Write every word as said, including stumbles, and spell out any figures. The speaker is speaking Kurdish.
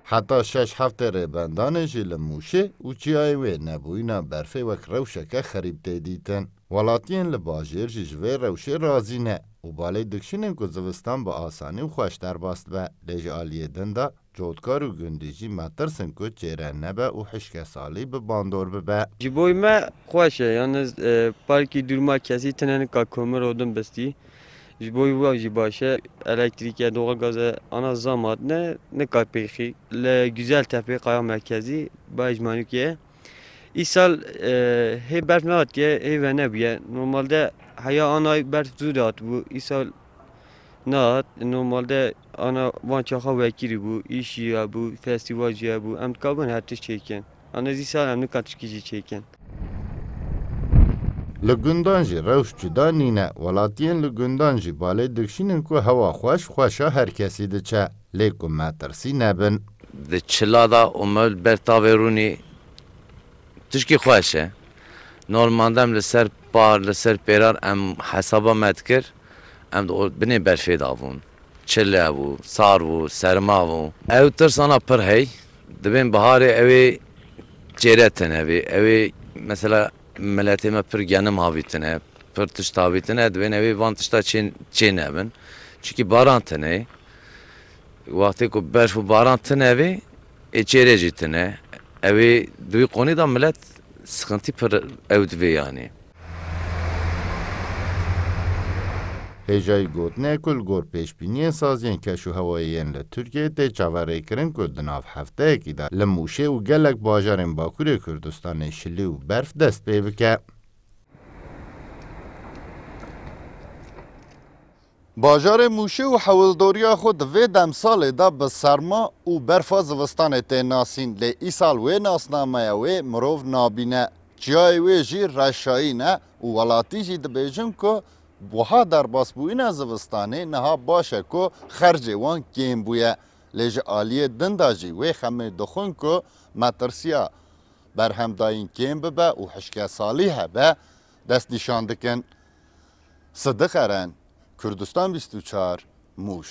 Heta şeş heftê rêbendanê jî li Mûşê û çiyayê wê nebûyîna berfê wek rewşeke xerîb tê dîtin. Welatiyên li bajêr jî ji vê rewşê razî ne û balê dikişînin ku zivistan bi asanî û xweş derbas dibe, lê ji aliyê din de cotkar û gundî jî metirs in ku çêre nebe û hişkesalî bi bandor bibe. Ji bo me xweş e, yalnız, e, parkî dûrma kesî tine nika komir odin bistî. Ji bo wî jî baş e. Elektrîke, doğalgaze ana zam hatine, nika pêxî. Li Güzeltepe, Qaya Merkezî, Bayezmanûkê ye. Îsal, e, hê berf nehatiye, hê venebûye. Normalde heya anay berf zû dihatibû. Îsal nehat. Normalde ana van çaxa wekî bû, îş jî hebû, festîval jî hebû. Em dikabin her tişt çêkin. Ana zî sal em nikan tişkî jî çêkin. Li gundan jî rewş cuda nîne. Welatiyên li gundan jî balê dikişînin ku hewa xweş, xweşa her kesî diçe. Lê ku metirsî nebin. Di çila de û me li ber tavê rûnî tişkî xweş e. Normalde em li ser par, li ser pêrar em hesaba me dikir, em di o-, binê berfê de bûn. Çil hebû, sar bû, serma bû. Ew tirsana pir hey. Dibên biharê ew ê çêre tine bê. Ew ê mesela miletê me pir genim havîtine, pir tişt havîtine, dibên ew ê van tişta çê, çê nebin. Çikî baran tine. Wextê ku berf û baran tine bê, ê çêrê jî tine. Ew ê di wî qonî de milet sixintî pir ew divê yanî. Hêjayî gotinê ku li gor pêşbîniyên saziyên keş û hewayê yên li Tirkiyeyê tê çaverêkirin ku di nav hefteyekî de li Mûşê û gelek bajarên Bakurê Kurdistanê şilî û berf dest pê bike. Bajarê Mûşê û hewildoriya xwe di vê demsalê de bi serma û berfa zivistanê tê nasîn, lê îsal wê nasnameya wê mirov nabîne. Çiyayê wê jî reşayî ne û welatî jî dibêjin ku buha derbasbûyîna zivistanê niha baş e ku xercê wan kêm bûye. Lê ji aliyê din de jî wê xemê dixwin ku metirsiya berhemdayîn kêm bibe û hişkesalî hebe, destnîşan dikin. Sidiq Eren, Kurdistan bîst û çar, Mûş.